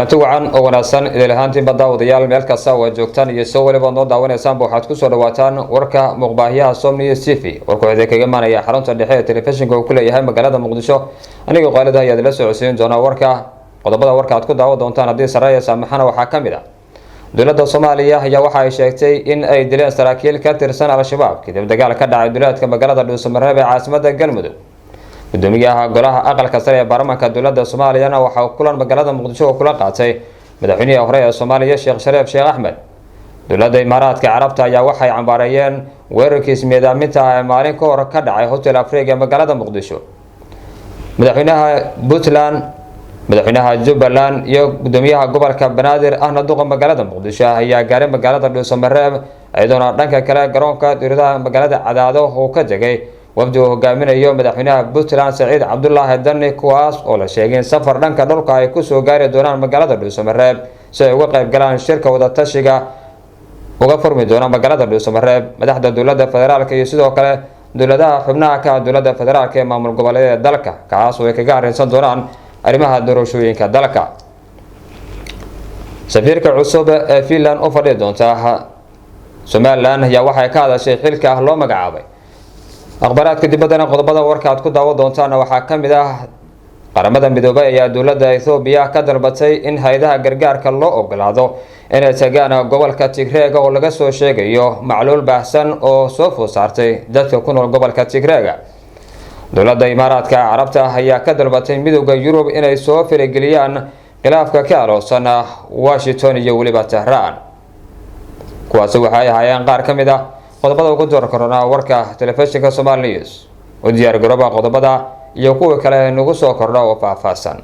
Kulanti wacan oo wanaagsan idil ahaantiinba, daawadayaal, meel kasta oo aad joogtaan iyo soo waliba noo daawanaysaanba, waxaad kusoo dhawaataan warka muuqbaahiyaha Somnews TV. Warku wuxuu kaga imaanaya xarunta dhexe ee telefishinka uu ku leeyahay magaalada Muqdisho. Anigoo qaalida ayaad la socodsiin doonaa warka. Qodobada warka aad ku daawan doontaan, haddii sareeya saamaxana, waxaa ka mid ah: dowladda Soomaaliya ayaa waxa ay sheegtay in ay dileen saraakiil ka tirsan Al-Shabaab kadib dagaal ka dhacay duleedka magaalada Dhuusamareeb ee caasimada Galmudug. Gudoomiyaha golaha aqalka sare ee baarlamaanka dowladda Soomaaliyana waxaa kulan magaalada Muqdisho oo kula qaatay madaxweynihii hore ee Soomaaliya, Sheekh Shariif Sheekh Axmed. Dowladda Imaaraadka Carabta ayaa waxay cambaareeyeen weerarkii ismiidaaminta ah ee maalin ka hor ka dhacay Hotel Afriga ee magaalada Muqdisho. Madaxweynaha Puntland, madaxweynaha Jubbaland iyo gudoomiyaha gobolka Banaadir, ahna duqa magaalada Muqdisho, ayaa gaaray magaalada Dhuusamareeb, iyadoona dhanka kale garoonka diiradaha magaalada Cadaado uu ka degay wafdi uu hogaaminayo madaxweynaha Puntland, Saciid Cabdulaahi Dani, kuwaas oo la sheegay in safar dhanka dhulka ay kusoo gaari doonaan magaalada Dhuusamareeb si ay uga qayb galaan shirka wadatashiga uga furmi doona magaalada Dhuusamareeb madaxda dowladda federaalka iyo sidoo kale dowladaha xubnaha ka ah dowladda federaalka ee maamul goboleedyada dalka, kaas oo ay kaga arrinsan doonaan arrimaha doorashooyinka dalka. Safiirka cusub ee Finland u fadhihi doonta Somaliland ayaa waxay ka hadashay xilka ah loo magacaabay. Akhbaaraadka dibaddana, qodobada warka aad ku daawan doontaana waxaa ka mid ah: Qaramada Midoobay ayaa dowladda Ethoobiya ka dalbatay in hay-adaha gargaarka loo ogolaado inay tagaan gobolka Tigreega oo laga soo sheegayo macluul baahsan oo soo food saartay dadka ku nool gobolka Tigreega. Dowladda Imaaraadka Carabta ayaa ka dalbatay Midowda Yurub inay soo farageliyaan khilaafka ka aloosan Washington iyo weliba Tehraan. Kuwaasi waxay ahaayeen qaar ka mid ah qodobada ugu door korona warka telefishinka Somaali News. U diyaar garooba qodobada iyo kuwii kale nagu soo kordha oo faahfaahsan.